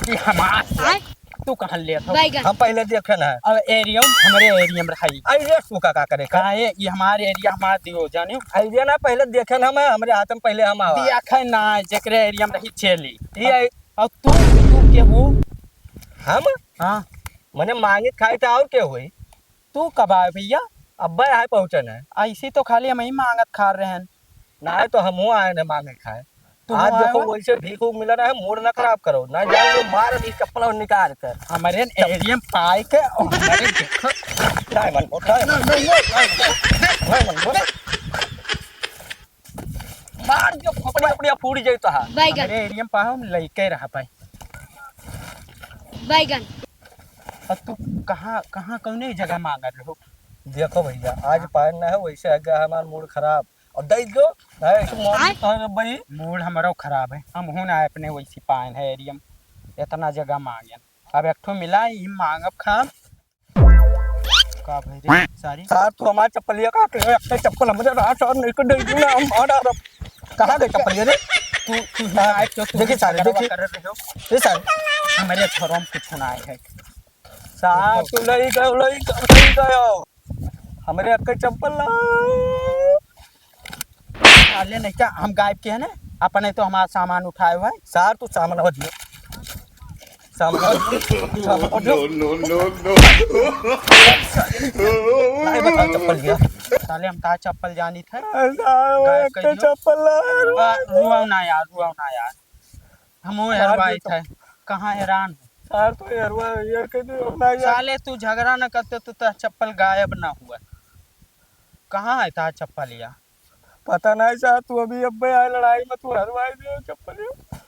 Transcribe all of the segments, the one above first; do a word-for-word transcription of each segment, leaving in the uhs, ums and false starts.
ये हमार। आय? तू कहाँ लेत हो? बैगन। हम पहले देखे ना। अब एरिया में, हमरे एरिया में रही। अरे, तू का, का करे का? काहे? ये हमार एरिया, हमार दियो, जाने? एरिया ना, पहले देखे ना, हम, हमरे हाथ में पहले हम आवा। देखे ना, जेकरे एरिया में रही, चली। ये अब, अब तू, तू के हो? हम? हाँ। मने मांगे खाए तो और के होई? तू कब आए भैया? अब्बे आए पहुँचन है। ऐसी तो खाली हम ही मांगत खा रहे हैं। ना तो हमहू आए न मांगे खाए। तू आज आए देखो हो? वैसे भीख उख मिला रहा है, मूड ना खराब करो। ना जाओ ये मार दी चप्पल और निकाल कर। हमारे एरिया में पाए के और हमारे देखो। नहीं मन को, नहीं मन को, नहीं मन को। मार दियो, खोपड़ी, खोपड़ी फूट जाई तो हा। बैगन। हमारे एरिया में पाए हम लइके रहा पाए। बैगन। अब तू कहाँ, कहाँ कौने जगह मांगत रहो? देखो भैया, आज हाँ। पाए ना है, वैसे है गया हमार मूड खराब। और दे दो, है, ऐसे मौत आय? तो है भाई। मूड हमारो खराब है, हम हूँ ना अपने वैसी पाए है एरिया में, इतना जगह मांगे। अब एक ठो मिला, ई मांगब खाब। का भाई रे, सारी? सार, तू हमार चप्पलिया का के, एक ठो चप्पल हमरे रहा, सार, नहीं को दे दूँ ना, हम मार डालब। कहाँ गए चप्पलिया रे? तू, तू ही हाँ, आए, क्यों तू देखिए ही सारे, झगड़वा देखिए। कर रहे हो? ये सारे। हमारे घरों में कुछ ना आए है। सार, तू लई गयो, लई गयो, लई गयो। हमरे अक्के चप्पल ला। साले नहीं क्या, हम गायब के है ना? अपने तो हमारा सामान उठाए हुआ है। सार, तू सामान हो दियो। सामान हो दियो। सामान हो दियो। No, no, no, no। नहीं बता चप्पल गया। साले हम तार चप्पल जानी थे। सार, गायब कर अक्के दियो। चप्पल ला। आ, रुआओ ना यार, रुआओ ना यार। हम वो यार हेरवाई जो थे। कहाँ हैरान हो? सार, तो हेरवा, ये कह दे, अपना यार। साले, तू झगड़ा न करते तो, तो चप्पल गायब ना हुआ। कहाँ है तार चप्पल या? पता नहीं सार, तू अभी अब्बे आए लड़ाई में, तू हेरवाई दे चप्पल या।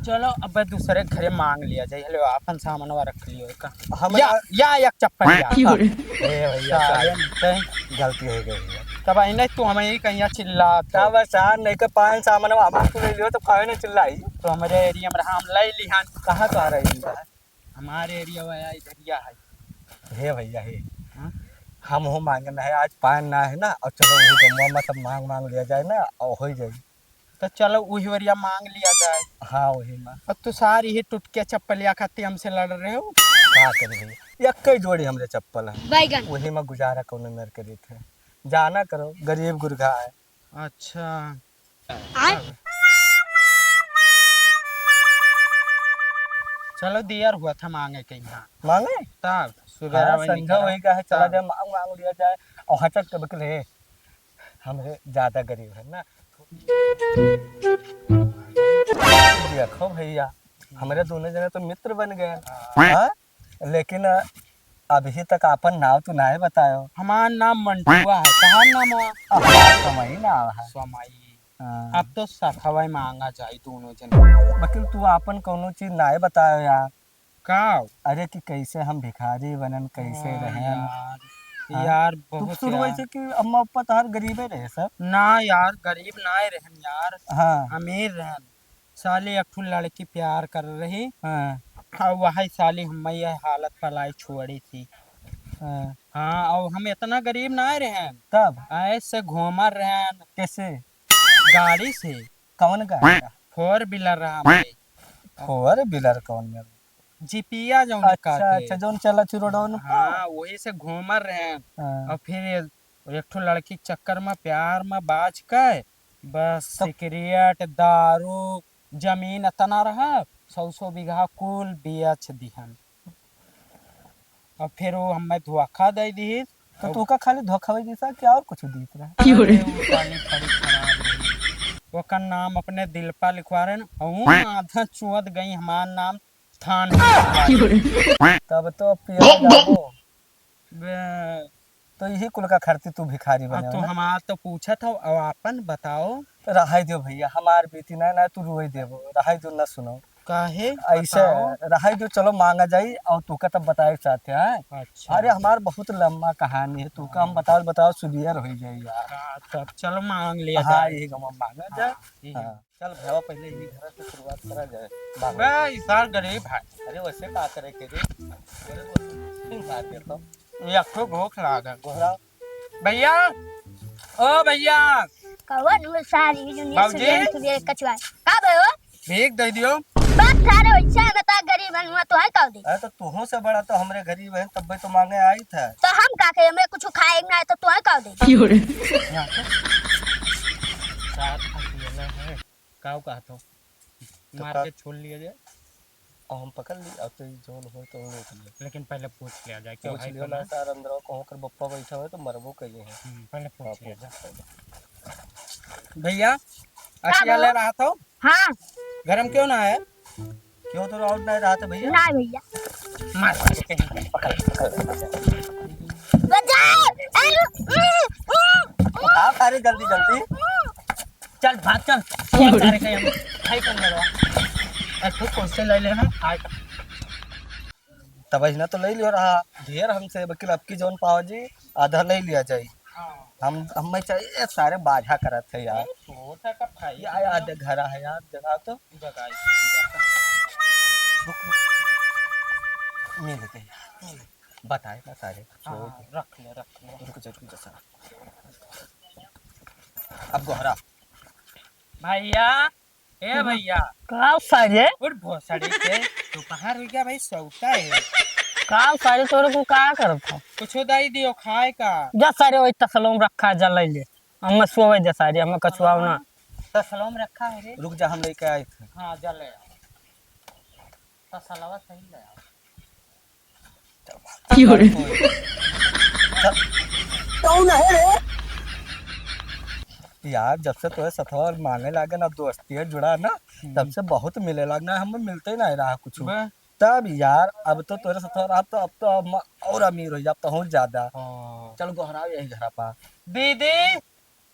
चलो, अब्बे दूसरे घरे मांग लिया जाए। हेलो, अपन सामानवा रख लियो का? हम या, ना या एक चप्पल या। क्यों रे? ए भैया, साले, सार, ते गलती हो गई भैया। तब आई नहीं, तू हमें ही कहीं चिल्लात हो। तब सार, नहीं के पान सामानवा हम तू ले लियो, तो काहे नहीं चिल्लाई? तो हमरे एरिया में हम ले लिहन। कहाँ तो आ रही है? हमारे एरिया में या इधरिया है। हे भैया, हे। हाँ? हम हो मांगे ना है, आज पान ना है ना, और चलो वही गमवा में सब मांग, मांग लिया जाए ना, और हो ही जाए। तो चलो वही वरिया मांग लिया जाए। हाँ, वही मांग। अब तो सारी ही टुटके चप्पलिया खाती हमसे लड़ रहे हो। का करी भैया, एक ही जोड़ी हमरे चप्पल है। बैगन। वही में गुजारा कौनो मेर करी थे। जाना करो, गरीब गुरगा है। अच्छा। आय? चलो, दियर हुआ था मांगे के यहाँ। मांगे? तब सुबेरा हाँ, वही संझा निकला। वही का है, चला हाँ। जाए, मांग, मांग लिया जाए। और हचक के बकले, हमरे ज्यादा गरीब है ना। देखो भैया, हमरे दोनों जने तो मित्र बन गए। हाँ। हाँ? लेकिन अभी तक आपन नाव तू नाय बतायो। हमार नाम मंटुआ है। तहार नाम है? हमार समई नाव है। समई। हाँ। अब तो सखवई मांगा जाई दोनों जने। लेकिन तू आपन कौनो चीज नाय बतायो यार। का? अरे कि कैसे हम भिखारी बनन, कैसे हाँ रहेन। यार, हाँ? यार, तू बहुत शुरू यार। ऐसे कि अम्मा पापा तहार गरीबे रहे सब? ना यार, गरीब नाय रहन यार। हाँ। अमीर रहन। साले एक ठो लड़की प्यार कर रही। हाँ। और वही साले हम्मे यह हालत पलाई छोड़ी थी। हाँ। हाँ, और हम इतना गरीब ना रहन। तब? ऐसे घूमर रहन। कैसे? गाड़ी से। कौन गाड़ी? Four wheeler रहा हमारे। Four wheeler कौन में? जीपिया जौन अच्छा, कहते। अच्छा, जौन चला थी रोडौन पर। हाँ, वही से घूमर रहन। हाँ। और फिर ये एक ठो लड़की के चक्कर में, प्यार में बाझ के, बस तो सिगरेट, दारू, जमीन एतना रहा, सौ सौ बीघा कुल बेच दिहन। अब फिर वो हमें धोखा दे दिहिस। तो तू का खाली धोखा दे दिहिस कि और कुछ दीत रहा? क्यों रे? अरे, वो खाली खड़ी खराब रही। ओकर नाम अपने दिल पर लिखवा रहे न, और आधा चुअत गई हमार नाम थान। क्यों रे? तब तो पिया जाबो। बे- तो यही कुल का खरती तू भिखारी अब बने तू हो ना? हमार तो पूछत हो, अब आपन बताओ। तो रहाई दियो भैया, हमार बीती ना, ना तू रोई देबो, रहाई दियो ना सुनो। काहे? ऐसे बताओ। रहाई दियो, चलो मांगा जाई और तू का तब बताए चाहते हैं। अच्छा। अरे हमार बहुत लंबा कहानी है, तू का हम बताओ, बताओ सुबियर हो जाई यार। हाँ, तब चलो मांग लिया हाँ, जाए। यही गमा मांगा जाए। हाँ, यही। हाँ। चल भैया, पहले यही घर से शुरुआत करा जाए। मांगो। बे, ई सार गरीब है। अरे, वैसे का करे के रे? अरे, वो फिर मार देता हूँ। ये एक ठो भूख लागल। गोहरा। भैया, ओ भैया। कवन वो सारी दुनिया से बाबूजी? बेंत बेंत कचुआ। का भयो? भीख दे दियो। बाप थारे वैसे है, बता गरीब है, हुआ तो है का दे? अरे तो तुहों से बड़ा तो हमरे गरीब है, तब्बे तो मांगे आई था। तो हम का कहे, हमें कुछ खाए ना है, तो तू है का दे? क्यों रे? साथ अकेला है, काऊ कहत हो? तो मार का के छोड़ लिया जाए। और हम पकड़ ली, अब तो ई जोन होए तो हम लोग ले। लेकिन पहले पूछ लिया जाए, क्यों पूछ है लियो तो ना, ना? सार अंदर कहूँ कर बप्पा बैठा हुआ है तो मरबो करिए हैं। हम्म, पहले पूछ हाँ, लिया पूछ जाए। लिया। भैया, का अकेले बोलो? रहा था? हाँ। घर में क्यों ना है? क्यों तो और नहीं रहा था भैया? ना भैया। मार, मार के कहीं पकड़, पकड़, पकड़। बचाओ! अरे, उठाओ सारे जल्दी, जल्दी। चल, भाग, चल। चल, सारे कहीं हम खाई कर लेवा। अरे, तू कौन से ले लेना? खाए का। तब इतना तो ले लियो रहा, ढेर हमसे, वकील अब की जौन पावा जी, आधा ले लिया जाए। हाँ। हम, हमें चाहिए, सारे बाझा करत है यार। अरे, छोटा का खाई यार, यार, देख, घर है यार, जगह तो। जगह है। रुक, रुक। मिल गई, मिल गई। बताए ना सारे, छोड़ हाँ, दे। रख ले, रख ले। रुक जा, रुक जा, सारा। अब गोहरा। भैया, ए भैया। का सारे? उठ भोसड़ी के, दोपहर हो गया भाई, सौता है। का सारे तोरे को का करत हो? कुछ दई दियो खाए का। जा सारे, वही तसलों में रखा है, जा ले ले। हमें सोवे दे सारे, हमें कछुआव ना। तसलों में रखा है रे। रुक जा, हम लेके आए थे। हाँ, जा ले आओ। तसलवा सही ले आओ। क्यों रे? कौन है रे? यार, जब से तोरे सथवा माने लागे ना, दोस्ती है जुड़ा ना, हम्म। तब से बहुत मिले लाग ना, हमें मिलते ही नहीं रहा कुछ। बे। तब यार, अब तो तोरे सथवा रहा तो अब तो हम और अमीर हो जा, अब तो और ज्यादा। हाँ। चल गोहराओ यही घरा पा। दीदी,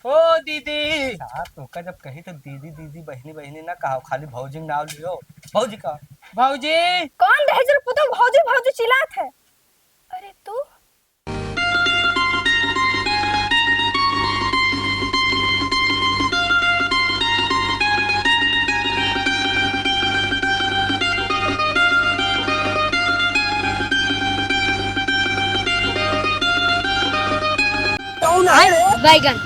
ओ दीदी। साहब, तोका जब कही तो दीदी, दीदी, बहिनी, बहिनी ना कहो, खाली भौजी के नाम लियो। भौजी का? भौजी। कौन दहेजर पुतोह भौजी, भौजी चिल्लात है? अरे तू? कौन है रे? बैगन।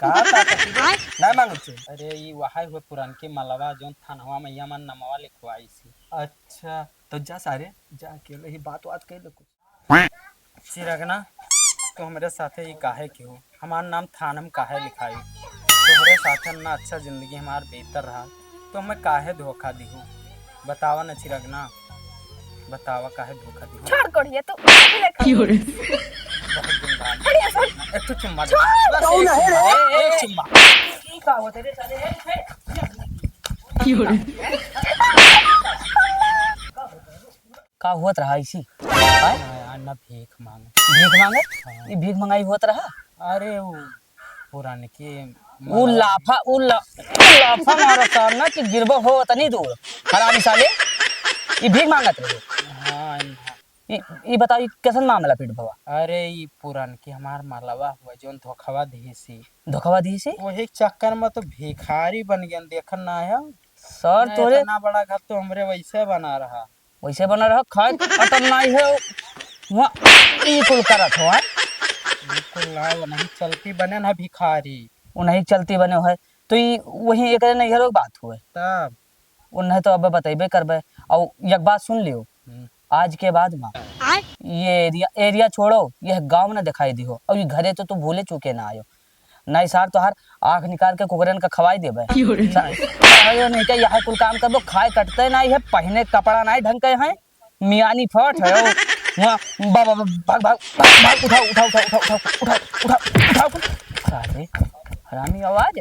का ताकत है? आय। ना मांगत छे। अरे, ई वहाई हुए पुरानकी मलवा, जौन थानवा मइया मन नमवा लिखवाई सी। अच्छा, तो जा सारे, जा अकेले ही बात वात कर ले कुछ। चिरगना, तू हमरे साथे ई काहे किहो? हमार नाम थान में काहे लिखाई? तोहरे साथे ना अच्छा जिंदगी हमार बीतल रहा, तो हमें काहे धोखा दिहू? बतावा न चिरगना, बतावा काहे धोखा दिहू? छोड़ कोढ़िया तू, अभी ले खा। क्यों रे? बहुत दिन बाद। हट यहाँ से। एक तो चुम्मा दे। छोड़। बस कौन एक है चुम्मा, रे? ए, एक चुम्मा। ई का होत रे सारे? ए, ए। क्यों रे? का होत रहा इसी? आय? ना यार, ना भीख मांगे। भीख मांगे? हाँ। ई भीख मंगाई होत रहा? अरे, वो पुरानकी उ मलवा। लाफा, उ ला-, उ लाफा मारा सार ना कि गिरबो हो तनी दूर। हरामी साले, ई भीख मांगत रहे। हाँ, हाँ। ई, ई बताओ, ई कैसन मामला पीठ भवा? अरे, ई पुरानकी हमार मलवा हुआ, जौन धोखवा दिहिसी। धोखवा दिहिसी? वही चक्कर में तो भिखारी बन गया, देखन ना है। सर, नहीं, तोरे इतना बड़ा घर तो हमरे वैसे बना रहा। वैसे बना रहा, खाए खत्म नहीं है। वहाँ ई कुल करत हो, हैं? बिल्कुल ना, वो नहीं चलती बने ना भिखारी। वो नहीं चलती बने है, तो ई वही एक नैहर बात हुए। तब? उन्हें तो अब बतैबे करबे। और एक बात सुन लियो, हम्म। आज के बाद माँ, आय? ये एरिया, एरिया छोड़ो, यह गांव ना दिखाई दिहो, और ये घरे तो तू भूले चूके ना आयो। नहीं सार, तोहार आँख निकाल के कुकरन का खवाई देबे। क्यों रे? सा-, सारे नहीं क्या यह कुल काम करबो, खाए कटते नहीं है, पहने कपड़ा नहीं ढंग के हैं, मियानी फट है। वहाँ बा-, बा-, बा-, भाग, भाग, भाग, भाग, उठाओ, उठाओ। सारे, हरामी आवाज।